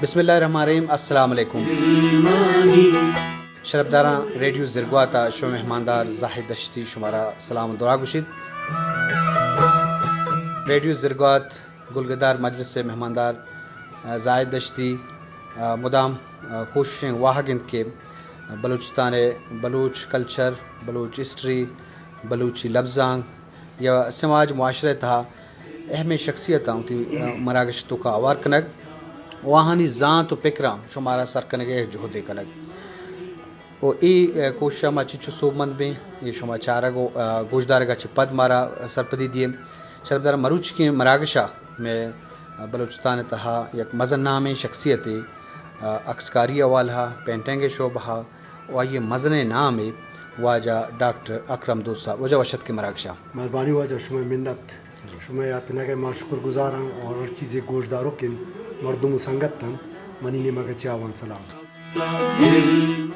بسم اللہ الرحمن الرحیم۔ السلام علیکم۔ شرپداراں، ریڈیو زرگوات ءَ شمئے مہماندار زاہد دشتی شمارا سلام ءُ دعا گوشیت۔ ریڈیو زرگوات گلگدار مجلس ءِ مہماندار، آ، زاہد دشتی، آ، مدام، آ، کوششیں واہگ انت کہ بلوچستان ءِ بلوچ کلچر، بلوچ ہسٹری، بلوچی لبزانک یا سماج معاشرہ ءِ تہا اہمیں شخصیتاں وتی، آ، مراگش ءِ توکا ہوار کنگ ءُ آہانی زانت ءُ پکراں شمارا سر کنگ ءِ جہدے کنگ۔ ءُ اے، آ، کوشش ءَ ما چنچو سوبمند بیں، اے شما چارگ ءُ، آ، گوشدارگ ءَ چہ پد مارا سرپدی دیئے۔ شرپدار، مروچیگیں مراگش ءَ مئے، آ، بلوچستان ءِ تہا یک مزن نامیں شخصیتے، آ، عکسکاری ءِ حوالہ ءَ، پینٹنگ ءِ شعبہ ءَ ءُ آئی ءِ مزنیں نامے واجہ ڈاکٹر اکرم دوست صاحب۔ واجہ، وش اتکے مراگش ءَ۔ مہربانی واجہ، شمئے منت۔ جی۔ شمئے اتنگ ءِ ما شکر گزار آں اور ہر چیزے گوشداروکیں مردم ءُ سنگت انت، منی نیمگ ءَ چہ آواں سلام۔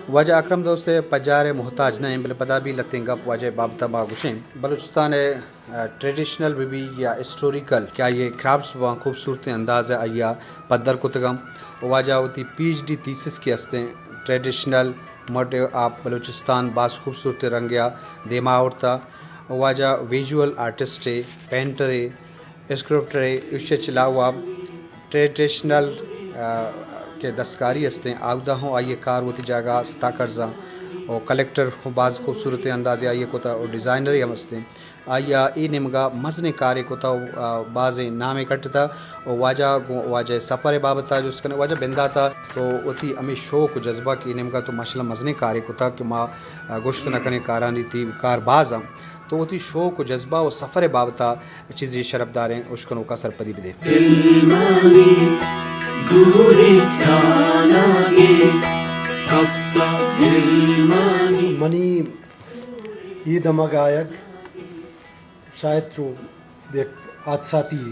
واجہ اکرم دوست ءِ پجار ءِ محتاج نہ ایں، بلے پدا بھی لتیں گپ واجہ ءِ بابت ءَ ما گوشیں۔ بلوچستان ءِ، آ، ٹریڈیشنل بہ بی یا ہسٹوریکل کہ آئی ءِ کرافٹس باں، خوبصورتیں انداز ءَ آئی ءَ پدر کتگ انت۔ واجہ وتی پی ایچ ڈی تھیسس کہ استیں، ٹریڈیشنل موٹیو آف بلوچستان، باز خوبصورتیں رنگے ءَ دیما آورتہ۔ واجہ ویژول آرٹسٹے، پینٹرے، اسکلپٹرے، ایشی ءَ چہ علاوہ ٹریڈیشنل، آ، کہ دستکاری استیں، آودا ہوں آئی ءِ کار وتی جاگہ ءَ ستا کرزاں۔ ءُ کلیکٹر ہوں باز خوبصورتیں اندازے آئی ءَ کتہ ءُ ڈیزائنرے ہم استیں۔ آئی ءَ اے نیمگا مزنیں کارے کتہ ءُ، آ، بازیں نامے کٹتہ۔ ءُ واجہ گوں واجہ ءِ سفر ءِ بابت ءَ جست کنیں۔ واجہ، بندات ءَ تو وتی ہمے شوق ءُ جذبہ کہ اے نیمگا تو ماشاءاللہ مزنیں کارے کتہ کہ ما، آ، گوشت نہ کنیں، کارانی تئی کار باز انت۔ تو وتی شوق ءُ جذبہ ءُ سفر ءِ بابت ءَ چیزے شرپداریں اشکنوکاں سرپدی بدے۔ دلمانی دوریں تھاناگے کپتا دلمانی۔ منی اے دمگ آیگ شاید چو یک حادثاتی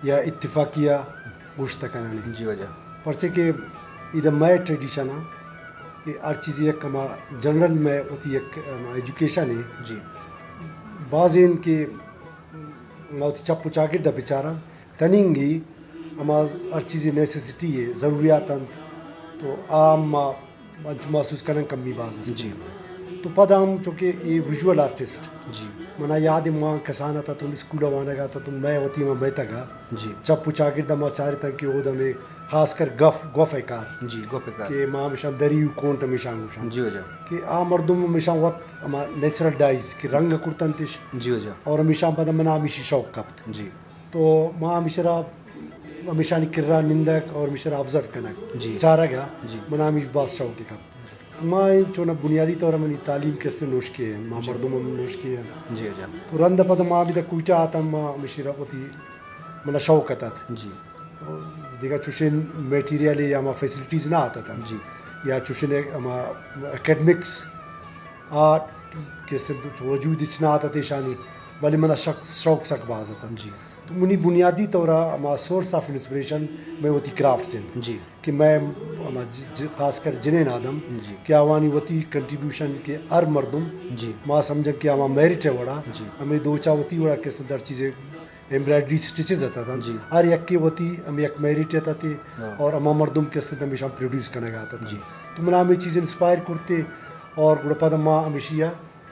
یا اتفاقی ءَ گوشت کنانے۔ جی واجہ۔ پرچے کہ ادا مئے ٹریڈیشن ءَ کہ ہر چیزے یک ہما جنرل مئے وتی یک ہما ایجوکیشن ہے۔ جی۔ بازیں کہ ما وتی چپ ءُ چاگرد ءَ بچاراں، تنینگی ہما ہر چیزے نیسیسٹی ہے، ضروریات انت، تو آ ہم ما انچو محسوس کنن کمی باز است۔ جی۔ تو پدا ہم چونکہ اے ویژول آرٹسٹ، جی۔ منا یاد ہے ما کسان اتاتوں، اسکول ءَ وانگ ءَ اتاتوں، مئے وتی ما میتگ ءَ۔ جی۔ چپ ءُ چاگرد ءَ ما چارتاں کہ اود ہمیں خاص کر گف، گف ءِ کار۔ جی، گف ءِ کار۔ کہ ما ہمیشاں دری ءُ کونٹ ہمیشاں گوشاں۔ جی واجہ۔ کہ آ مردم ہمیشاں وت ہما نیچرل ڈائز کہ رنگ کرتنتش۔ جی واجہ۔ اور ہمیشاں پدا منا ہمیشی شوق کپت۔ جی۔ تو ما ہمیشرا ہمیشانی کرا نندگ اور ہمیشرا آبزرو کنگ، جی۔ چارگ ءَ جی۔ منا ہمیش باز شوق کپت۔ تو ما چون بنیادی طور منی تعلیم کسے نوشکی ہیں، ما جی۔ مردم ہم نوشکی ہیں۔ جی، جی۔ تو رند پد ما بھی دا کوئٹہ آتا، ما ہمیشرا وتی منا شوق اتت۔ جی۔ تو دیگہ چوشیں میٹیریل یا ہما فیسلٹیز نہ آتا تھا۔ جی۔ یا چوشیں ہما اکیڈمکس آ کسے وجود اچ نہ آتا تھا ایشانی، بلے منا شک-، شوق سک باز اتت۔ جی۔ تو منی بنیادی طور ءَ ہما سورس آف انسپریشن مئے وتی کرافٹس انت۔ جی۔ کہ مئے ہما ج-، ج-، خاص کر جنین آدم جی۔ کہ آوانی وتی کنٹریبیوشن کہ ہر مردم جی۔ ما سمجھن کہ ہما میرٹ ءِ وڑا جی۔ ہمیں دوچا وتی وڑا کس در چیزے ایمبرائڈری سٹچز اتت۔ جی۔ ہر یکے وتی ہمیں یک میرٹ اتت ہاں۔ اور ہما مردم کس ہمیشہ پروڈیوس کنگا اتت۔ جی۔ تو منا ہمیں چیز انسپائر کرتے اور گڑا پد ما ہمیشی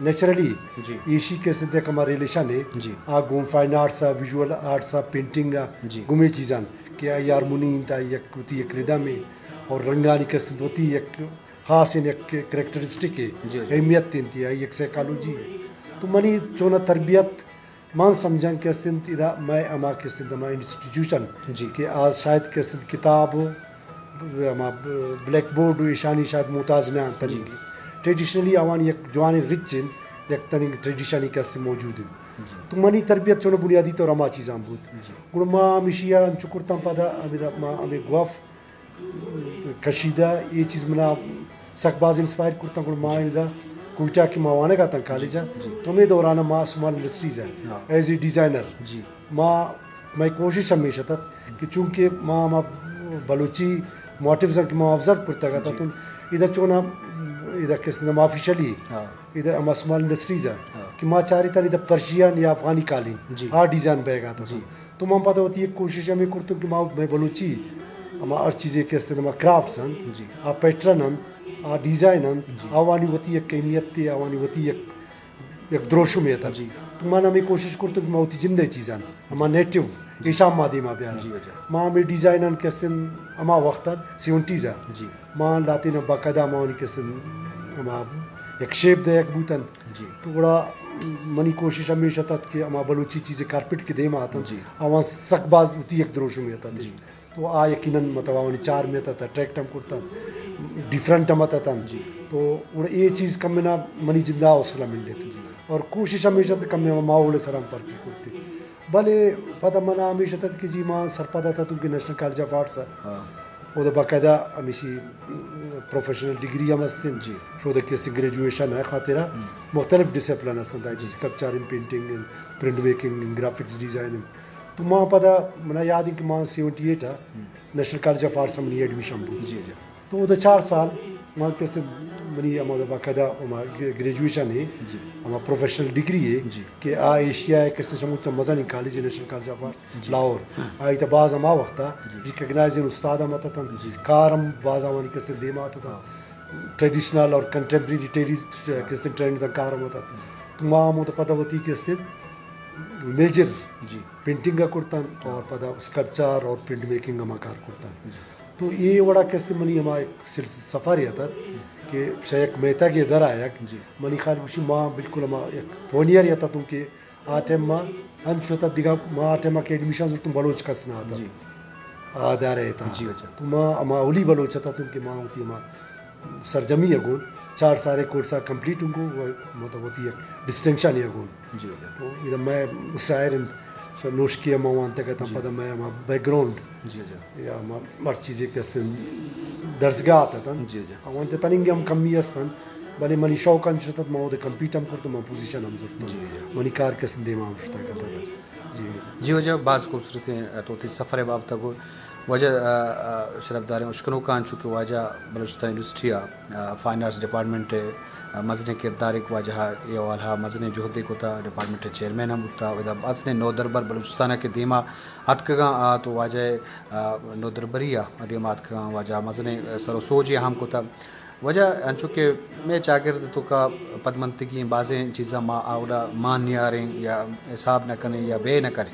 نیچرلی جی۔ ایشی کسے تے کما ریلیشن ہے۔ جی۔ آ گوں فائن آرٹس آ، ویژول آرٹس آ، پینٹنگ آ، جی۔ گوں اے چیزاں کہ آئی ہارمونی انت، آئی یک وتی یک ردم ہے اور رنگانی کسے وتی یک خاص یک کریکٹرسٹک ہے، جی، جی۔ اہمیت انت، آئی یک سائیکالوجی ہے۔ تو منی چونا تربیت من سمجھاں کہ است انت ادا مئے ہما کہ است انت ہما انسٹیٹیوشن جی۔ کہ آ شاید کہ است انت کتاب و ہما بلیک بورڈ و ایشانی شاید محتاج نہ انت جی۔ تنیگی۔ ٹریڈیشنلی آوانی یک جوانیں رچ انت، یک تنیگی ٹریڈیشنی کہ است موجود انت۔ جی۔ تو منی تربیت چون بنیادی طور ہما چیزاں بوت۔ جی۔ گڑا ما ہمیشی ء انچو کرتاں پدا ہمے ما ہمے گوف کشیدہ، اے چیز منا سک باز انسپائر کرتاں۔ گڑا ما ادا کوئٹہ کہ ما وانگ ء اتاں کالج ء، جی۔ تو ہمے دوران ء ما سمال انڈسٹریز ء ہاں۔ ایز اے ڈیزائنر جی۔ ما، مئے کوشش ہمیش اتت کہ چونکہ ما ہما بلوچی موٹیوز کہ ما آبزرو کرتگ ات، جی۔ تو ادا چون ادا کس نام آفیشلی ہاں۔ ادا ہما سمال انڈسٹریز ء ہاں۔ کہ ما چاریتاں ادا پرشین یا افغانی قالین جی۔ آ ڈیزائن بیگ ء اتاں۔ جی۔ تو من پدا وتی یک کوشش ہمے کرتگ کہ ما مئے بلوچی ہما ہر چیزے کہ است انت، ہما کرافٹس انت، جی۔ آ پیٹرن انت، آ ڈیزائن انت، جی۔ آوانی وتی یک اہمیت تے، آوانی وتی یک، یک دروشمے اتنت۔ جی۔ تو من ہمے کوشش کرتگ کہ ما وتی جندے چیزاں، ہما نیٹو، جی۔ ایشاں ما دیما بیاراں۔ جی، واجہ۔ ما ہمے ڈیزائناں کہ است انت، ہما وقت سیونٹیز ء۔ جی۔ ما لہتیں باقاعدہ ما آوانی کہ است انت، ہما یک شیپ دئیگ بوتنت۔ جی۔ تو گڑا منی کوشش ہمیش اتنت کہ ہما بلوچی چیزے کارپٹ کہ دیما اتنت، جی۔ آواں سک باز وتی یک دروشمے اتنت۔ جی۔ تو آ یقیناً مطلب آوانی چار میت اتنت، اٹریکٹ ہم کرتنت، ڈیفرنٹ ہم اتنت۔ جی۔ تو گڑا اے چیز کمے نا منی جندا حوصلہ ملیت۔ جی۔ اور کوشش ہمیش اتنت کمے ماحول سرا ہم فرق کرتے۔ بلے پدا منا ہمیش اتنت کہ جی ما سرپد اتنتوں کہ نیشنل کالج آف آرٹس ء۔ ہاں۔ اودا باقاعدہ ہمیشی پروفیشنل ڈگری ہم است انت۔ جی۔ شودگ کہ است انت گریجویشن ء خاطرا ہم۔ مختلف ڈسپلن است انت، جی۔ اسکلپچر انت، پینٹنگ انت، پرنٹ میکنگ انت، گرافکس ڈیزائن انت۔ تو ما پدا منا یاد انت کہ ما سیونٹی ایٹ ء ہم۔ نیشنل کالج آف آرٹس ء منی ایڈمیشن بوت۔ جی، جی۔ تو اودا چار سال ما کہ است انت منی ہما باقاعدہ ہما گریجویشن ہے، جی۔ ہما پروفیشنل ڈگری ہے جی۔ کہ آ ایشیا ء کہ است انت شموچ مزنیں college, national college of arts جی۔ لاہور۔ ہاں۔ آئی تہ باز ہما وقت ء جی۔ ریکگنائزنگ استاد ہم اتنت، جی۔ کار ہم باز آوانی کہ است انت دیما اتنت۔ ہاں۔ ٹریڈیشنل اور کنٹمپریری ٹیری-، ہاں۔ کہ است انت ٹرینڈز ء کار ہم اتنت۔ تو ما ہم اودا پدا وتی کہ است انت میجر جی۔ پینٹنگ ء کرتن ہاں۔ اور پدا اسکلپچر اور پرنٹ میکنگ ء ما کار کرتن۔ جی۔ تو اے وڑا کہ است انت منی ہما یک سلس-، سفر یے اتت کہ شہ یک میتگ ء در آیگ۔ جی۔ منی خیال گوشی ما بالکل ہما یک پونیئر یے اتتوں کہ آ ٹائم ما انچو اتت دگہ ما آ ٹائم ما کہ ایڈمیشن زرتوں بلوچ کس نہ اتت۔ جی۔ آ ادارہ ء تہا۔ جی، اچھا۔ تو ما ہما اولی بلوچ اتتوں کہ ما وتی ہما سرجمی ء گون چار سال ء کورس ء کمپلیٹ انگو و مطلب وتی یک ڈسٹنکشن ء گون۔ جی، جی۔ تو ادا مئے ظاہر انت، سو نوشکی ء ما وانتگ اتاں، جی۔ پدا مئے ہما بیک گراؤنڈ جی، جی۔ یا ہما ہر چیزے کہ است انت، درسگاہ ات اتنت۔ جی، جی۔ آ وانت تننگے ہم کمی است انت، بلے منی شوق انچش اتت، ما اود کمپیٹ ہم کرت، ما پوزیشن ہم زرت۔ جی، جی۔ منی کار کہ است انت دیما ہم شتگ اتنت۔ جی۔ جی واجہ، باز خوبصورتیں تو وتی سفر ء بابت ء گو۔ واجہ، آ، آ، شرفداریں اشکنوکاں، چونکہ واجہ بلوچستان یونیورسٹی ء، آ، فائن آرٹس ڈیپارٹمنٹ ء، آ، مزنیں کردارے کہ واجہ ء اے حوالہ ء مزنیں جہدے کتا، ڈیپارٹمنٹ ء چیئرمین ہم بوتا، ادا مزنیں نودربر بلوچستان ء کہ دیما اتکگاں، آ، تو واجہ ء، آ، نودربری ء دیما اتکگاں، واجہ ء مزنیں سر و سوجے ہم کتا۔ واجہ انچو کہ مئے چاگرد توکا پدمنتگیں بازیں چیزاں ما آوڑا مان نیاریں یا حساب نہ کنیں یا بے نہ کریں،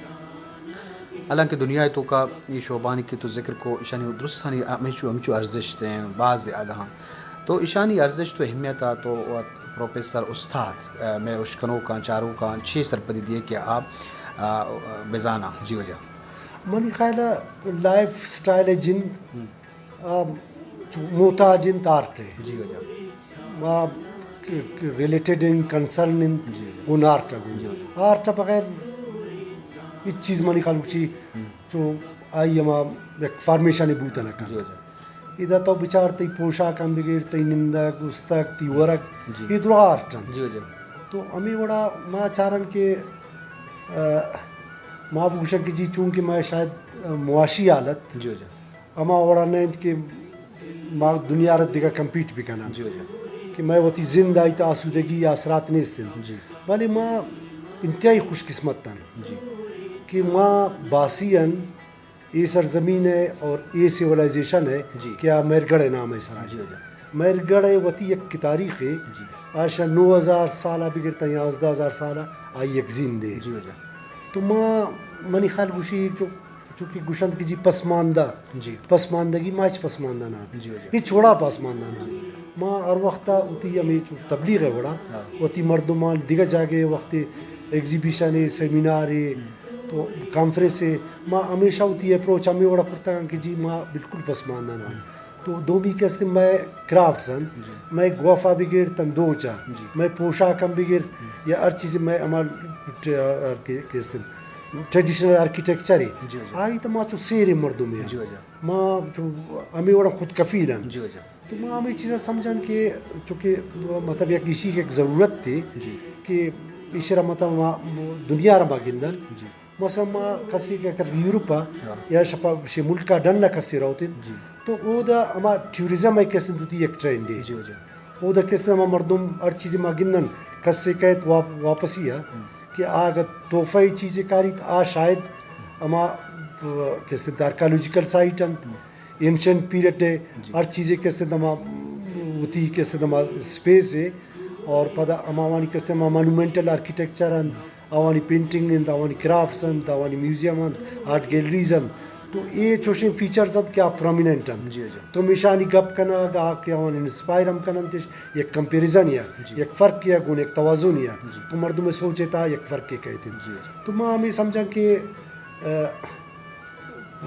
حالانکہ دنیا توکا اے شعبانی کہ تو ذکر کو، ایشانی درستانی ہمچو، ہمچو ارزشت ہیں، باز زیادہ ہیں۔ تو ایشانی ارزشت و اہمیت آ تو وت پروفیسر استاد، آ، مئے اشکنوکاں، چاروکاں چے سرپدی دیے کہ آ، آ، بزاناں؟ جی واجہ۔ منی خیال ء لائف سٹائل ء جند ہم۔ آ، چو محتاج انت آرٹ ء۔ جی واجہ۔ ما ک-، ک-، ریلیٹڈ انت، کنسرن انت، جی۔ گون آرٹ ء گون۔ جی واجہ۔ آرٹ ء بغیر ہچ چیز منی خیال گوشی ہم۔ چو آئی ہما یک فارمیشن بوت نہ کنت۔ جی واجہ۔ ادا تو بچار تئی پوشاک ہم بگر، تئی نندگ، استگ، تئی ورگ، جی۔ اے درا آرٹ انت۔ جی واجہ۔ تو ہمے وڑا ما چارن کہ، آ، ما بگوشن کہ جی چونکہ ما شاید، آ، معاشی حالت جی واجہ۔ ہما وڑا نہ انت کہ ما دنیا را دگہ کمپیٹ بکنن۔ جی واجہ۔ کہ مئے وتی زند آئی تہ آسودگی آسرات نیست انت۔ جی۔ بلے ما انتہائی خوش قسمت ان جی۔ کہ ما باسی ان اے سرزمین ء اور اے سیولائزیشن ء جی۔ کہ آ مہرگڑھ ء نام ء سرا۔ جی واجہ۔ مہرگڑھ ء وتی یک تاریخ ء جی۔ آ شہ نو ہزار سال ء بگر تاں یازدہ ہزار سال ء آئی یک زند ء۔ جی واجہ۔ تو ما منی خیال گوشی چو چونکہ گوشنت کہ جی پسماندہ، جی۔ پسماندگی ما ہچ پسماندہ نہ۔ جی، جی۔ ہچ وڑا پسماندہ نہ۔ جی۔ ما ہر وقت وتی ہمے چو تبلیغ ء وڑا، ہاں۔ وتی مردمان دگہ جاگہ وقت ایگزیبیشن ء، سیمینار ء، ہم۔ تو کانفرنس ء، ما ہمیشہ وتی اپروچ ہمے وڑا کرتگ کہ جی ما بالکل پسماندہ نہ۔ ہم۔ تو دومی کہ است مئے کرافٹس انت، جی۔ مئے گوافا بگر تاں دوچا، جی۔ مئے پوشاک ہم بگر، ہم۔ یا ہر چیز مئے ہما ٹ-، کہ، کہ است ٹریڈیشنل آرکیٹیکچر ہے۔ جی، جی۔ آئی تو ما چو سیر مردم ہیں۔ جی، جی۔ ما چو ہمیں وڑا خود کفیل ہیں۔ جی، جی۔ تو ما ہمیں چیزاں سمجھن کہ چونکہ مطلب یک ایشی ایک ضرورت تھی جی۔ کہ ایشرا مطلب ما دنیا را ما گندن۔ جی۔ مثلاً ما کسے کہ اگر یورپ ء ہاں۔ یا شپا شے ملک ء ڈن ء کسے روت انت، جی۔ تو اودا ہما ٹیورزم ء کس انت وتی یک ٹرینڈ ہے۔ جی، جی۔ اودا کس ہما مردم ہر چیزے ما گندن، کسے کئیت واپ-، واپسی ء ہم۔ کہ آ اگہ تحفہ ء چیزے کاریت، آ شاید ہما، ا، کس انت آرکیالوجیکل سائٹ انت۔ ہم۔ اینشنٹ پیریڈ ءِ، جی۔ ہر چیزے کہ است انت ہما وتی کہ است انت ہما اسپیس ءِ، اور پدا ہما آوانی کہ است انت ہما مانومنٹل آرکیٹیکچر انت، آوانی پینٹنگ انت، آوانی کرافٹس انت، آوانی میوزیم انت، آرٹ گیلریز انت۔ تو اے چوشیں فیچرز انت کہ آ پرومیننٹ انت۔ جی، جی۔ تو ہمیشانی گپ کنگ آ کہ آوان انسپائر ہم کن انت، یک کمپیریزن یا جی۔ یک فرق یا گون یک توازن یا جی۔ تو مردم سوچ ءِ تہا یک فرق کئیت۔ جی۔ تو ما ہمے سمجھاں کہ، ا،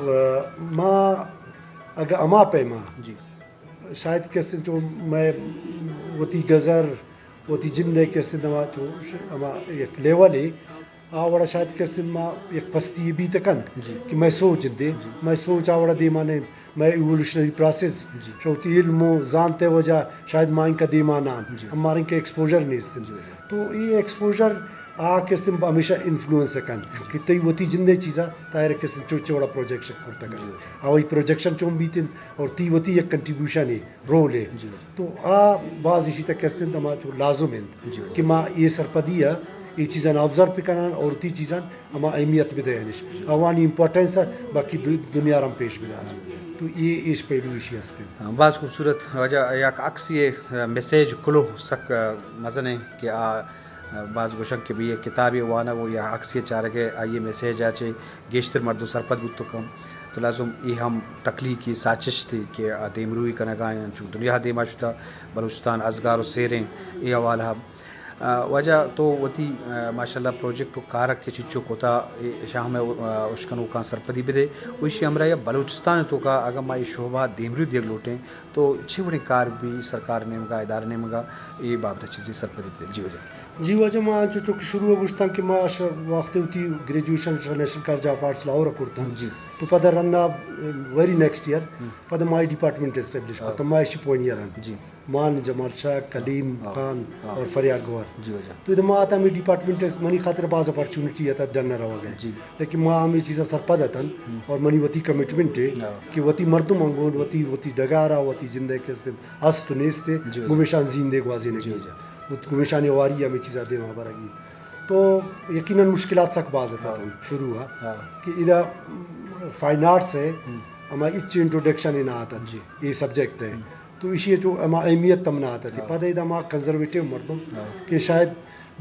ا، ما اگہ ہما پیما جی۔ شاید کہ است انت چو مئے وتی گزر، وتی جند ءِ کہ است انت ہما چو ہما یک لیولے، آ وڑا شاید کہ است انت ما یک پستی بیت کنت جی۔ کہ مئے سوچ انت، جی۔ مئے سوچ آ وڑا دیما نہ انت، مئے ایوولوشنری پروسیس، جی۔ شو وتی علم و زانت ءِ وجہ شاید ما انکا دیما نہ انت، جی۔ ہمارا انکا ایکسپوژر نیست انت۔ جی، جی۔ تو اے ایکسپوژر آ کہ است انت ہمیشہ انفلوئنس کنت جی۔ کہ تئی وتی جند ءِ چیزا تاہر کہ است انت چو چے وڑا پروجیکشن کرتا کنت۔ جی۔ آ وہی پروجیکشن چون بیت انت اور تی وتی یک کنٹریبیوشن ہے۔ رول ہے۔ جی۔ تو آ باز ایشی تک کہ است انت ہما چو لازم انت جی۔ کہ ما اے سرپدی ءَ اے چیزاں آبزرو بکنن اور تی چیزاں ہما اہمیت بدینش۔ جی۔ آوانی امپورٹنس ءَ باقی دو-، دنیا ءَ ہم پیش بدارن۔ جی۔ تو اے ایش پہلو ایشی است انت۔ ہاں، باز خوبصورت واجہ، یک عکسی، ا، میسج کلو سک، ا، مزن ہے کہ آ، ا، باز گوشن کہ بھئی یک کتابے وانگ و یا عکسی چارگ ءَ آئی میسج ءَ چے گیشتر مردم سرپد بوت کنت۔ تو لازم اے ہم تخلیقی ساچشتے کہ آ دیمروی کنگا انت، انچو دنیا دیما شتا، بلوچستان ازگار و سیریں اے حوالہ۔ آ، واجہ تو وتی، آ، ماشاءاللہ پروجیکٹ و کارک کہ چچو کتا، اے شاہ میں، آ، اشکنوکاں سرپدی بدے۔ و ایشی ہمراہ بلوچستان توکا اگاں ما اے شعبہ دیمروی دیگ لوٹیں، تو چے وڑیں کار بی سرکار نیمگا، ادارہ نیمگا، اے بابت چیزے سرپدی بدے۔ جی واجہ۔ جی واجہ، ما انچو چو کہ شروع ءَ گوشتاں کہ ما ش-، وقت وتی گریجویشن ش-، national college of arts Lahore ءَ کرتاں۔ جی۔ تو پدا رندا ویری نیکسٹ ایئر، ہم۔ پدا ما اے ڈپارٹمنٹ اسٹیبلش ہاں۔ کرتاں، ما ایشی پوائنیئر آں۔ جی۔ مان جمال شاہ، کلیم ہاں۔ خان ہاں۔ اور فریاد گوہر۔ جی واجہ۔ تو ادا ما آتا ہمیں ڈپارٹمنٹ اس-، منی خاطر باز اپرچونٹی آتا ڈن روگ ہے۔ جی۔ لیکن ما ہمیں چیزا سرپد اتن ہم۔ اور منی وتی کمٹمنٹ ہے ہاں۔ کہ وتی مردم انگون، وتی، وتی ڈگارا، وتی جندے کے است و نیست، جی، جی۔ گمیشان زیندے گوازینگی۔ جی، جی۔ گمیشانی ہواری ہمیں چیزا دیما برگی۔ تو یقیناً مشکلات سک باز اتاں ہاں۔ شروع ہا۔ ہاں۔ کہ ادا فائن آرٹس ہے، ہم۔ ہما اچ انٹروڈکشن ہی نہ آتا۔ جی۔ یہ سبجیکٹ ہے۔ ہم۔ تو اسی ہے جو ہما اہمیت تم نہ آتا تھی۔ ہاں۔ پدا ادا ہما کنزرویٹیو مردم ہاں۔ کہ شاید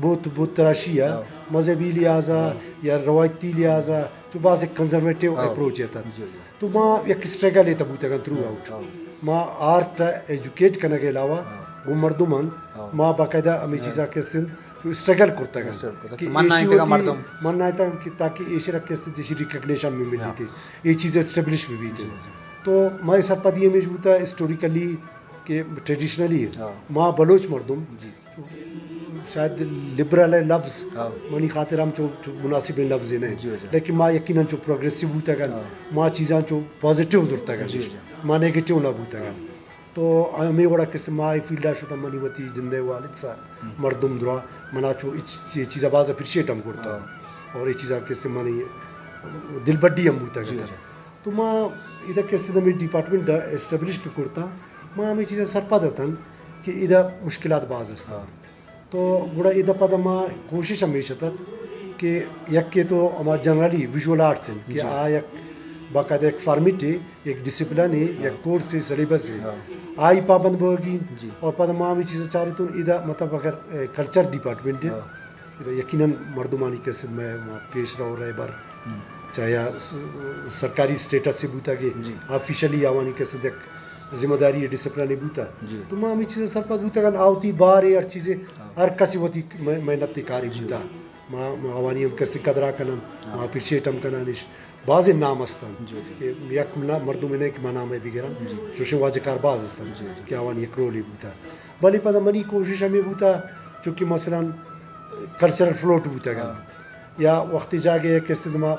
بت، بت تراشی ءَ ہاں۔ مذہبی لحاظ ءَ ہاں۔ یا روایتی لحاظ ءَ چو باز ایک کنزرویٹیو ہاں۔ اپروچ اتنت۔ جی، جی۔ تو ما یک اسٹرگل ءَ تہ بوتگاں تھرو آؤٹ۔ ہاں۔ ما آرٹ ءَ ایجوکیٹ کنگ ءَ علاوہ ہاں۔ گوں مردماں ہاں۔ ما باقاعدہ ہمے ہاں۔ چیزاں کہ است انت تو اسٹرگل کرتگ انت اسٹرگل کرتگ۔ کہ من نہ ایشی انت کہ وتی مردم۔ من نہ انت کہ تاکہ ایشی را کہ است انت ایشی ریکگنیشن بھی ملتی ہاں۔ تھی، یہ چیز اسٹیبلش بھی بیت۔ جی، جی۔ تو مئے سرپدی ہمیش بوتا ہسٹوریکلی کہ ٹریڈیشنلی ہاں۔ ما بلوچ مردم جی۔ شاید لبرل ہے لفظ، ہاں۔ منی خاطر ہم چو، چو مناسبیں لفظ نہیں۔ جی، جی۔ لیکن ما یقیناً چو پروگریسو بوتگن، ہاں۔ ما چیزاں چو پازیٹیو زرتگن، جی، جی۔ ما نیگیٹیو نہ بوتگن۔ ہاں۔ تو ہمیں وڑا کہ ما اے فیلڈ آ شتم منی وتی جندے والد سا ہم۔ مردم درا منا چو اچ-، چی-، چیزا باز اپریشیٹ ہم کرتا۔ ہاں۔ اور یہ چیزا کہ منی دل بڈی ہم بوتگن۔ جی، جی۔ تو ما ادا کہ است ہمیں ڈپارٹمنٹ اسٹیبلش کہ کرتا، ما ہمیں چیزا سرپد اتن کہ ادا مشکلات باز است۔ ہاں۔ تو گڑا ادا پدا ما کوشش ہمیش اتت کہ یک کہ تو ہما جنرلی ویژول آرٹس انت کہ جی۔ آ یک باقاعدہ یک فارمیٹ ہے، یک ڈسپلن ہے، ہاں۔ یک کورس ہے، سلیبس ہے۔ ہاں۔ آئی پابند بوگی انت جی۔ اور پدا ما ہمیں چیزا چارتون ادا مطلب اگر، اے، کلچر ڈپارٹمنٹ ہے، ہاں۔ یقیناً مردمانی کہ است مئے پیش رو رہبر، ہم۔ چاہے آ س-، سرکاری اسٹیٹس سے بوتا کہ جی۔ آفیشلی آوانی کہ است یک ذمہ داری ڈسپلن بوتا۔ جی۔ تو ما ہمیں چیزیں سرپد بوتا کہ آوتی بار ہے ہر چیزے، ہاں۔ ہر کسی وتی مح-، محنت کاری جی۔ بوتا۔ ما، ما آوانی ہم کسی قدرہ کنن، ہاں۔ ما اپریشیٹ ہم کنانش۔ بازیں نام استن جی، جی۔ کہ یک نا-، مردم نے کہ ما نام بگرن۔ جی۔ چوشیں واجہ کار باز استن جی، جی۔ کہ آوانی یک رولے بوتا۔ بلے پدا منی کوشش ہمیں بوتا، چونکہ مثلاً کلچرل فلوٹ بوتگ انت۔ ہاں۔ یا وقتی جاگہ یک است ما، آ،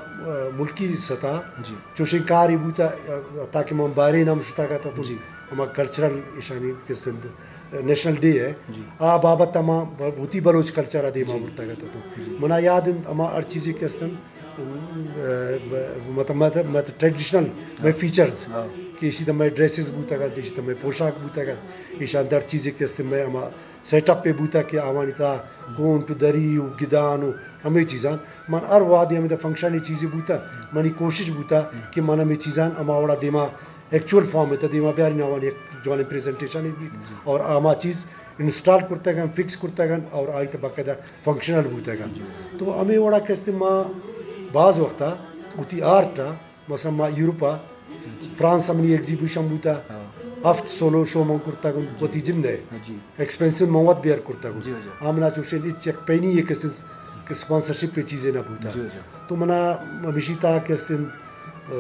ملکی سطح جی۔ چوشیں کاری بوتا، آ، تاکہ من بارین ہم شتگ اتوں۔ جی۔ ہما کلچرل ایشانی کہ است نیشنل ڈے ہے۔ جی۔ آ بابت ہما ب-، بوتی بلوچ کلچر دیما جی۔ برتگ اتوں۔ جی۔ منا یاد انت ہما ہر چیزے کہ است، آ، ب-، مطلب، مطلب، مطلب ٹریڈیشنل مئے ہاں۔ فیچرز ہاں۔ کہ ایشی تہ مئے ڈریسز بوتگ انت، ایشی تہ مئے پوشاک بوتگ انت، ایشان در چیزے کہ است مئے ہما سیٹ اپ پہ بوتا کہ آوانی تہا کونٹ و دری و گدان و ہمے چیزان۔ من ہر وہدے ہمے تہا فنکشن اے چیزے بوتا، منی کوشش بوتا کہ من ہمے چیزان ہما وڑا دیما ایکچوئل فارم ءِ تہ دیما بیارین، آوانی یک جوانیں پریزنٹیشن بیت اور آ ما چیز انسٹال کرتگ انت، فکس کرتگ انت اور آئی تہ باقاعدہ فنکشنل بوتگ انت۔ تو ہمے وڑا کہ است ما باز وقتا وتی آرٹ ءَ، مثلاً ما یورپ ءَ، فرانس ءَ منی ایگزیبیشن بوتا، ہفت سولو شو من کرتگ انت وتی جند ءِ، ایکسپنسز من وت بیئر کرتگ انت۔ آ منا چوشیں ہچ یک پینی ءِ کہ است کہ اسپانسرشپ ءِ چیزے نہ بوتا۔ تو منا ہمیشی تہا کہ است انت، ءَ،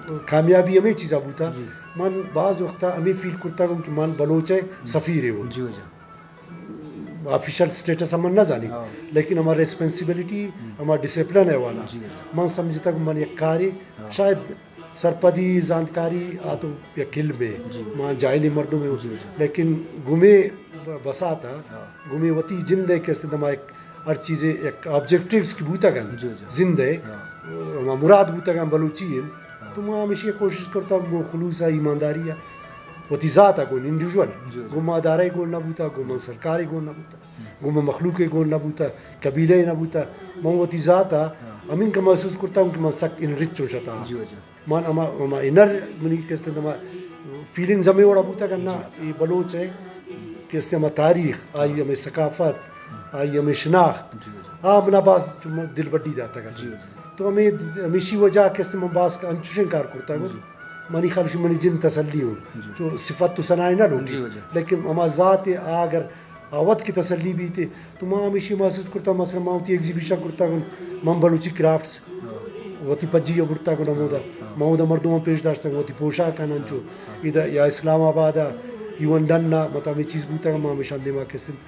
ءَ، کامیابی ہمے چیزا بوتا۔ من باز وقتا ہمے فیل کرتگ انت کہ من بلوچ ءِ سفیرے ہوں۔ آفیشل سٹیٹس ہم من نہ زانی، لیکن ہما ریسپانسبلٹی، ہما ڈسپلن ءِ والا من سمجھتگ من یک کارے، شاید سرپدی، زانتکاری آ تو یک علمے، ما جاہلیں مردمے ہوں، لیکن گمے بساتا، گمے وتی جند ءِ کہ است انت ہما یک ہر چیزے یک آبجیکٹیوز کہ بوتگ انت، زند ءِ ہما مراد بوتگ انت بلوچی انت، تو ما ہمیشی ءَ کوشش کرتا گوں خلوص ءَ، ایمانداری ءَ، وتی ذات ءَ گوں، انڈیویجول، گوں ما ادارہ ءَ گوں نہ بوتا، گوں من سرکار ءَ گوں نہ بوتا، گوں من مخلوق ءَ گوں نہ بوتا، قبیلہ ءَ نہ بوتا، من وتی ذات ءَ ہمینکہ محسوس کرتا ہوں کہ من سک انرچ ہوں شتا۔ من ہما، ہما انر منی کہ است انت ہما فیلنگز ہمے وڑا بوتگ انت نا، اے بلوچ ءِ کہ است انت ہما تاریخ، آئی ہمے ثقافت، آئی ہمے شناخت، آ منا باز چو دلبڈی داتگ انت۔ تو ہمے، ہمیشی وجہ کہ است انت من باز انچوشیں کار کرتگ انت۔ منی خیال شی منی جند تسلی ہوں۔ چو صفت تو ثنا نہ لوٹی، لیکن ہما ذات ءِ آ اگر آ وت کہ تسلی بیت، تو ما ہمیشی محسوس کرتا، مثلاً ما وتی ایگزیبیشن کرتا گوں من بلوچی کرافٹس، وتی پجی ءَ برتا گوں ہمودا، ما اودا مردماں پیش داشتا گوں وتی پوشاک آناں چو، ادا یا اسلام آباد ءَ، ایون ڈن ءَ، مطلب ہمے چیز بوتا، ما ہمیشاں دیما کہ است انت،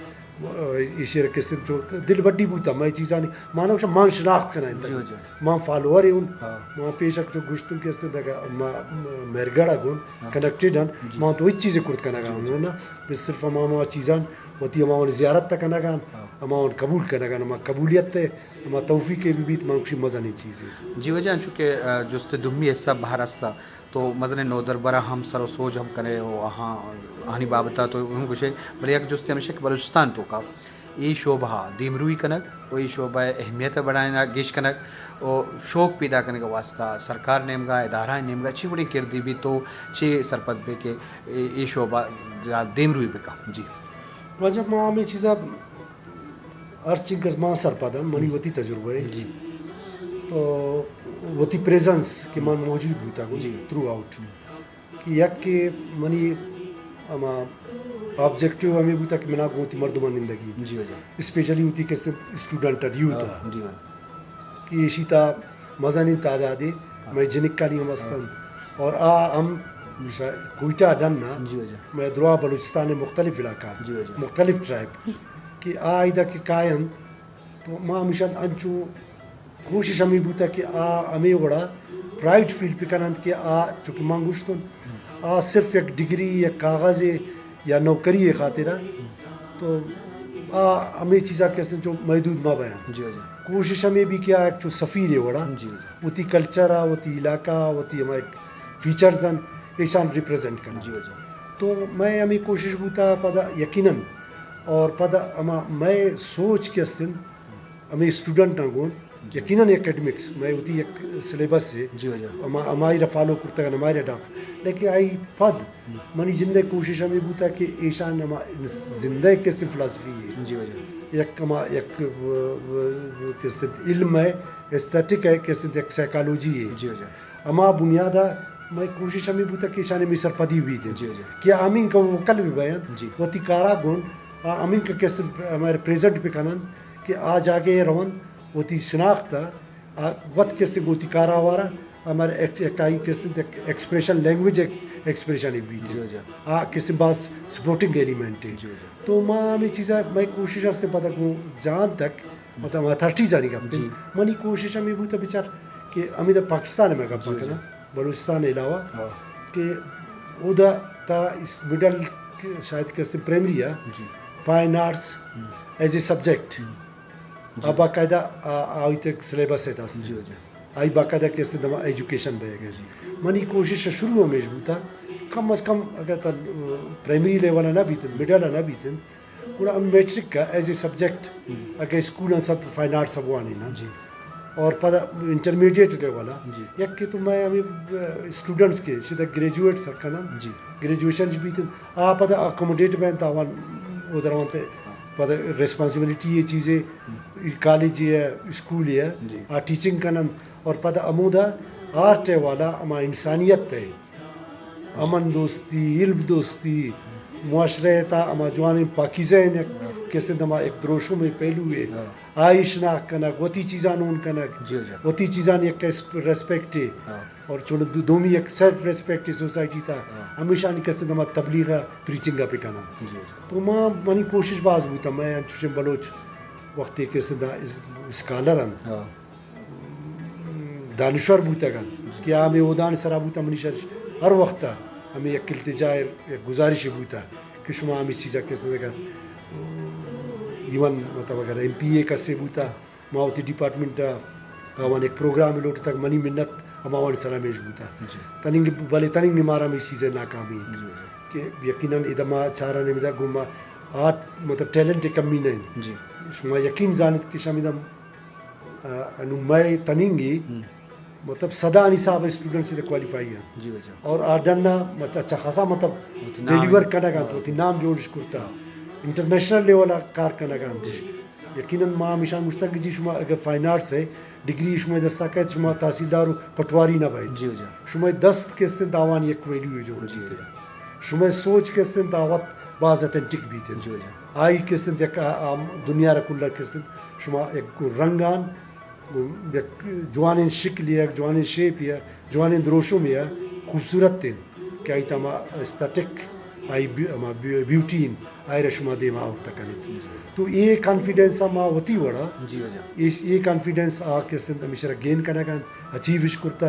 ایشی ءَ کہ است انت چو دل بڈی بوتا، مئے چیزانی، ما نہ گوشاں، ما شناخت کنائینتا۔ ما فالوور اے ہوں، ما پیشک چو گوشتوں کہ است انت، دگہ ما، ما مہرگڑھ ءَ گوں کنیکٹڈ ہن، ما تو ہچ چیزے کرت کنگا ہوں نا۔ بس صرف ہما، ہما چیزاں وتی ہما وان زیارت ءَ کنگ ءَ، ہما وان قبول کنگ ءَ، ہما قبولیت ءَ، ہما توفیق ءَ بہ بیت، من گوشی مزنیں چیزے۔ جی واجہ، انچو کہ، ءَ، جست دومی حصہ بہر است، تو مزنیں نودربراں ہم سر و سوج ہم کنے و آہاں، آہانی بابت ءَ تو ہم گوشے، بلے یک جستے ہمیش کہ بلوچستان توکا اے شعبہ ءَ دیمروئی کنگ و اے شعبہ ءِ اہمیت ءَ بڑائینگ، گیش کنگ و شوق پیدا کنگ ءِ واستہ سرکار نیمگا، ادارہ نیمگا چی وڑیں کردے بیت تو چے سرپد بے کہ اے، اے شعبہ ءَ دیمروئی بکن؟ جی۔ واجہ، ما ہمے چیزا ہر چنکس ما سرپد ہم، منی وتی تجربہ ہے۔ جی۔ تو وتی پریزنس کہ من موجود بوتا گوں تھرو آؤٹ۔ کہ یک کہ منی ہما آبجیکٹیو ہمے بوتا کہ منا گوں وتی مردماں نندگی۔ جی واجہ۔ اسپیشلی وتی کہ اسٹوڈنٹ ءَ، یوتھ ءَ۔ جی واجہ۔ کہ ایشی تا مزنیں تعدادے مئے جنکانی ہم است انت۔ اور آ ہم شا-، کوئٹہ ڈن ءَ، جی واجہ۔ مئے درا بلوچستان ءِ مختلف علاقہ، جی واجہ۔ مختلف ٹرائب کہ آ ادا کہ کاینت، تو ما ہمیشان انچو کوشش ہمے بوتا کہ آ ہمے وڑا پرائڈ فیل بکننت کہ آ، چونکہ من گوشتن، آ صرف یک ڈگری، یک کاغذے یا نوکری ءِ خاطرا، تو آ ہمے چیزا کہ استن چو محدود مہ بیان۔ جی، جی۔ کوشش ہمے بی کہ آ یک چو سفیرے وڑا، جی، جی۔ وتی کلچر ءَ، وتی علاقہ ءَ، وتی ہما یک فیچرز ان، ایشان ریپریزنٹ کننت۔ جی، جی۔ تو مئے ہمے کوشش بوتا پدا یقیناً، اور پدا ہما مئے سوچ کہ استن، ہمے اسٹوڈنٹاں گون، جی۔ یقیناً اکیڈمکس، مئے وتی یک سلیبس ہے۔ جی، جی۔ ہما، ہمائی را فالو کرتگ، ہمائی را اڈاپٹ۔ لیکن آئی پد، ہم۔ منی جند ءِ کوشش ہمے بوتا کہ ایشان ہما زندہ ءِ قسم فلاسفی ہے۔ جی، جی۔ یک ہما، یک، و، و، و، قسم علم ہے، ایستھیٹک ہے، قسم یک سائیکالوجی ہے۔ جی، جی۔ ہما بنیاد ءَ مئے کوشش ہمے بوتا کہ ایشان ہمے سرپدی بیت انت۔ جی، جی۔ کہ آ ہمینکہ ووکل بہ بینت، جی۔ وتی کارا گون، آ ہمینکہ قسم ہمارے پریزنٹ بکننت کہ آ جاگہ ءَ رونت، وتی شناخت ءَ، آ وت کسے گوں وتی کارا وارا، ہمارے ایک، یک آئی کسے ایک ایکسپریشن، لینگویج ایک ایکسپریشن ہی بیت۔ جی، جی۔ آ کسے باز سپورٹنگ ایلیمنٹ ہے۔ جی، جی۔ تو ما ہمے چیزا، مئے کوشش ہستیں پدا گوں جہان تک، مطلب، اتھارٹیز آنی گپ۔ جی۔ منی کوشش ہمے بوتا بچار کہ ہمے دا پاکستان ءِ میں گپ، جی، جی۔ کناں، بلوچستان ءِ علاوہ، ہاں۔ کہ اودا تا اس مڈل، شاید کسے پرائمری ہے، جی۔ فائن آرٹس، ہم۔ As a subject. ہم۔ جی۔ آ باقاعدہ، آ، آئی تک سلیبس ہے دست۔ جی، جی۔ آئی باقاعدہ کہ است دما ایجوکیشن بہ گئے۔ جی۔ منی کوشش شروع ہمیش بوتا، کم از کم اگر تا، آ، پرائمری لیول نہ بیتن، مڈل نہ بیتن، گڑا ہم میٹرک کا ایز اے سبجیکٹ، ہم۔ اگر اسکول سب فائن آرٹس ءَ بوانی نا۔ جی۔ اور پدا انٹرمیڈیٹ لیول ءَ۔ جی۔ یک کہ تو مئے ہمے اسٹوڈنٹس کہ شدا گریجویٹ سر کنن، جی۔ گریجویشن جی بیتن، آ پدا اکوموڈیٹ بینت، آوان او درونت۔ ہاں۔ پدا ریسپانسبلٹی اے چیزے، ہم۔ کالج اے، اسکول اے، جی۔ آ ٹیچنگ کنن، اور پدا ہمودا آرٹ اے والا ہما انسانیت اے۔ امن دوستی، علم دوستی، معاشرہ ءِ تہا ہما جوانیں پاکیزہ ایں، ہاں۔ کہ استیں ہما یک دروشمیں پہلو اے۔ ہاں۔ آئی شناخت کنگ، وتی چیزاں ہون کنگ، جی، جی۔ وتی چیزاں یک ریس-، ریسپیکٹ اے۔ ہاں۔ اور چون دو-، دومی یک سیلف ریسپیکٹ اے سوسائٹی تہا، ہاں۔ ہمیشانی کہ استیں ہما تبلیغ ءَ پریچنگ ءَ بکنن۔ جی، جی۔ تو ما، منی کوشش باز بوتا، مئے انچوشیں بلوچ وقتی کہ استیں دا اس-، اسکالر انت۔ ہاں۔ دانشور بوتگ انت، جی۔ کہ آ ہمے اودان سرا بوتگ، منی شش ہر وقت ءَ ہمے یک التجا ءُ یک گزارشے بوتگ کہ شما ہمے چیزا کس نہ کت۔ ایون مطلب اگر ایم پی اے کسے بوتگ، ما وتی ڈیپارٹمنٹ ءَ آوان یک پروگرامے لوٹتگ، منی منت ہماوانی سرا ہمیش بوتگ۔ جی۔ تننگ، بلے تننگ مارا ہمے چیز ءِ ناکامی انت۔ جی، جی۔ کہ یقیناً ادا ما چاران ادا گوں ما آرٹ مطلب ٹیلنٹ ءِ کمی نہ انت۔ جی۔ شما یقین زانت کہ شما ادا آ، انو مئے تننگی، ہم۔ مطلب، صدانی حساب اسٹوڈنٹس ادا کوالیفائی انت۔ جی واجہ۔ اور آ ڈنا، مطلب، اچھا خاصا، مطلب، وتی نام ڈیلیور کنگ انت، ہاں۔ وتی نام جوڑش کرتا۔ انٹرنیشنل لیول ءَ کار کنگ انت۔ جی۔ یقیناً ما ہمیشاں گوشتگ کہ جی شما اگر فائن آرٹس اے، ڈگری شما دستا کئیت، شما تحصیلدار و پٹواری نہ بئیت۔ جی واجہ۔ شما دست کہ استنت آوان یک ویلیو جوڑ جی بیت۔ واجہ۔ شمئے سوچ کہ استنت آ وت باز اتھنٹک بیت انت۔ جی واجہ۔ آئی کہ استنت یک آ، آ دنیا را کل کہ استنت شما یک رنگان، یک جوانیں شکلے، یک جوانیں شیپے، جوانیں دروشمے خوبصورت انت کہ آئی تما ایستھیٹک، آئی بی-، ہما بی-، بیوٹی انت، آئی را شما دیما آورتا کنیت۔ جی۔ تو اے کانفیڈنس ما وتی وڑا، جی واجہ۔ اے، اے کانفیڈنس آ کہ استنت ہمیشہ را گین کنگا انت، اچیوش کرتا۔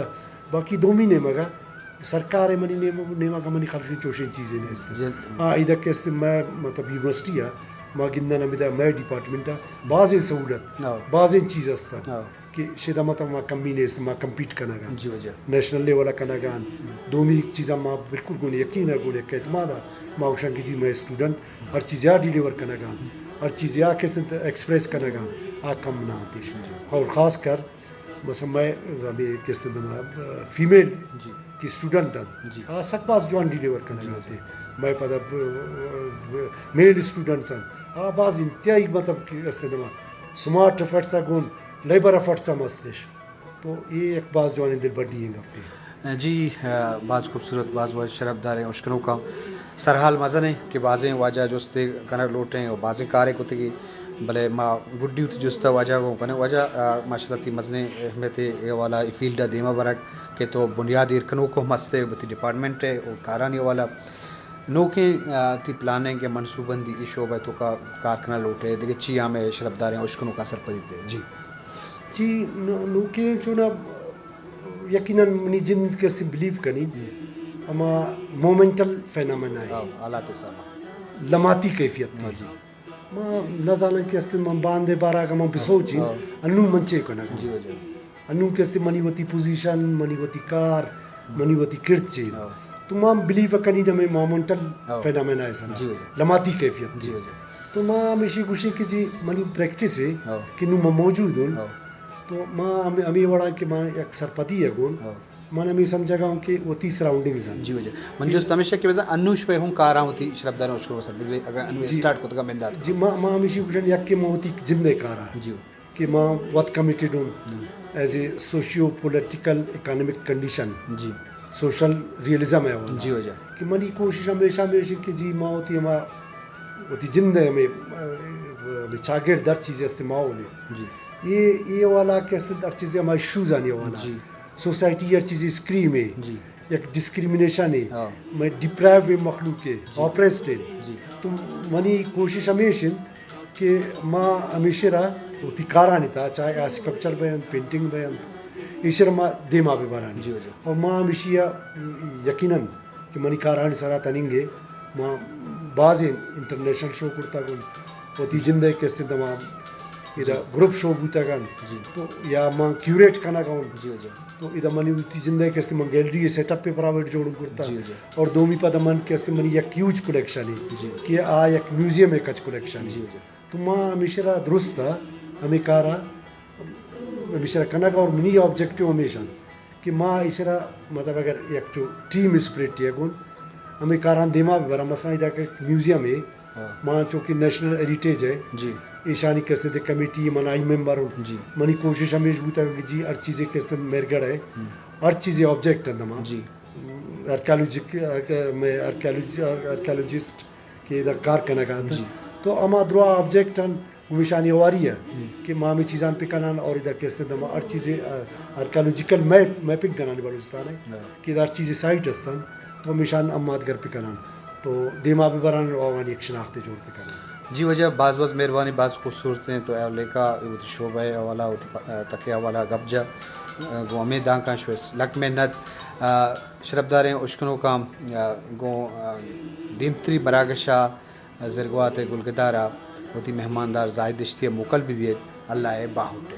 باقی دومی نیمگا سرکار ءِ منی نیم، نیمگ ءَ منی خیال ءَ چوشیں چیزے نیست۔ جی۔ ہاں، ادا کہ است مئے، مطلب، یونیورسٹی ءَ ما گندن ہمدا مئے ڈیپارٹمنٹ ءَ بازیں سہولت، ہاں۔ بازیں چیز است ہاں۔ کہ شدا مطلب ما کمی نیست، ما کمپیٹ کنگ ءَ۔ جی واجہ۔ نیشنل لیول ءَ کنگ ءَ۔ دومی چیزاں ما بالکل گون یقین ءَ، گون یک اعتماد ءَ ما گوشاں کہ جی مئے اسٹوڈنٹ ہر چیز ءَ ڈیلیور کنگ ءَ، ہر چیز ءَ کہ است ایکسپریس کنگ ءَ، آ کم نہ انت۔ جی۔ اور خاص کر مثلاً مئے ہمے کہ است دما، آ، فیمیل جی۔ کہ اسٹوڈنٹ انت، جی۔ آ سک باز جوان ڈیلیور کنگ ءَ انت۔ جی۔ مئے پدا، آ، میل اسٹوڈنٹس انت، آ باز انتہائی مطلب کہ است دما سمارٹ ایفرٹس ءَ گون لیبر ایفرٹس ہم استش۔ تو اے یک باز جوانیں دلبڈی ئیں گپے۔ جی، آ، باز خوبصورت، باز واجہ شرپداریں اشکنوکاں۔ سرحال مزنیں کہ بازیں واجہ جستے کنگ لوٹیں و بازیں کارے کتگی۔ بلے ما گڈی وتی جست ءَ واجہ ءَ گوں کنیں۔ واجہ، آ، ماشاءاللہ تئی مزنیں اہمیت ءِ حوالہ ءَ اے فیلڈ ءَ دیما برگ کہ تو بنیاد ایر کنوک ہم ہستے وتی ڈیپارٹمنٹ ءِ و کارانی حوالہ ءَ۔ نوکیں، آ، تئی پلاننگ یا منصوبہ بندی اے شعبہ ءِ توکا کار کنگ لوٹ ئے، دگہ چی ہمے شرپداریں اشکنوکاں سرپدی بدے؟ جی۔ جی، نو-، نوکیں چونا یقیناً منی جند کہ است بلیو کنی، ہم۔ ہما مومنٹل فینامنا ہے۔ ہاں، حالات سما۔ لماتی کیفیت ہاں، ہے۔ جی۔ ما نہ زاناں کہ است من باندے بارا اگاں من بسوچیں، ہاں۔ انوں من چے کنگ آں؟ جی واجہ۔ انوں کہ است منی وتی پوزیشن، منی وتی کار، ہم۔ منی وتی کرد چے؟ ہاں۔ تو ما بلیو کنی نہ میں مومنٹل ہاں۔ فینامنا ہے سنا۔ جی واجہ۔ لماتی کیفیت جی ہے۔ واجہ۔ تو ما ہمیشی گوشیں کہ جی منی پریکٹس ہے ہاں۔ کہ نوں من موجود ہوں۔ ہاں۔ تو ما ہمے، ہمے وڑا کہ ما یک سرپدی ہے گون۔ ہاں۔ من ہمے سمجھگا ہوں کہ وتی سراؤنڈنگز انت۔ جی واجہ۔ من جی۔ جست ہمیشہ کہ بزاں انوش پہ ہوں کاراں وتی شرپداریں اشکنوکاں سرپدی، اگر انوش جی۔ اسٹارٹ کتگا مندات جی، ما، ما ہمیشی گوشن یک کہ ما وتی جندے کاراں۔ جی۔ کہ ما وت کمیٹڈ ہوں، hmm. As a socio political economic condition. جی۔ سوشل ریئلزم ہے والا۔ جی واجہ۔ کہ منی کوشش ہمیشہ ہمیش کہ جی ما وتی ہما، وتی جند ہے ہمیں، ہمیں چاگرد ہر چیزے است ماحول ہے۔ جی۔ یہ، یہ والا کہ است ہر چیزے ہما ایشوز آنی والا۔ جی۔ سوسائٹی ہر چیزے اسکریم ہے۔ جی۔ یک ڈسکریمنیشن ہے۔ ہاں۔ میں ڈپرائیو مخلوق ہے، جی۔ آپریسڈ ہے۔ جی۔ تو منی کوشش ہمیش انت کہ ما ہمیشہ را وتی کارانی تہا، چاہے آ اسکلپچر بینت، پینٹنگ بینت، ایشرا ما دیما ببرانی۔ جی واجہ۔ اور ما ہمیشی ءَ یقیناً کہ منی کارانی سرا تننگے، ما بازیں انٹرنیشنل شو کرتگ انت، وتی جندے کہ است دما ادا جی۔ گروپ شو بوتگ انت۔ جی۔ تو یا ما کیوریٹ کنگ اوں۔ جی واجہ۔ تو ادا منی وتی جندے کہ است من گیلری سیٹ اپ پرائیویٹ جوڑ کرتا۔ جی واجہ۔ اور دومی پدا من کہ است منی یک ہیوج کلیکشن ہے جی۔ کہ آ یک میوزیم ہے کچ کلیکشن ہے۔ جی واجہ۔ تو ما ہمیشہ را درست ہمیں کارا ہمیشہ کنگ اور منی آبجیکٹیو ہمیشہ کہ ما ایشرا مطلب اگر یک چو ٹیم اسپرٹ یے گون ہمیں کاران دیما بہ برا، مثلا ادا کہ میوزیم ہے، ہاں۔ ما چونکہ نیشنل ہیریٹیج ہے، جی۔ ایشانی قسط کمیٹی من آئی ممبر ہوں۔ جی۔ منی کوشش ہمیش بوتا کہ جی ہر چیزے قسط میرگڑ ہے، ہم۔ ہر چیزے آبجیکٹ ہے دما۔ جی۔ آرکیالوجک-، میں آرکیالوج-، آرکیالوجسٹ کہ ادا کار کنگا انت۔ جی۔ تو ہما درا آبجیکٹ ان گمیشانی ہواری ہے ہم۔ کہ ما ہمیں چیزان پہ کنان اور ادا قسط دما ہر چیزے، آ، آرکیالوجیکل میپ، میپنگ کنانی بلوچستان ہے ہاں۔ کہ ادا ہر چیزے سائٹ ہستن تو ہمیشان ہم مادگر پہ کنان تو دیما بہ بران اور آوانی یک شناخت جوڑ پہ کنان۔ جی واجہ، باز باز مہربانی، باز خوبصورت ہیں تو اے لیکا وتی شعبہ حوالہ، وتی پ-، تکے حوالہ گپ جا، گوں ہمیں دانکاں شویس لک محنت، آ، شرپداریں اشکنوکاں، آ، گوں، آ، دیمتری مراگشا زرگوات گلگدارا وتی مہماندار زاہد دشتی موکل بدیت۔ اللہ باہوٹ۔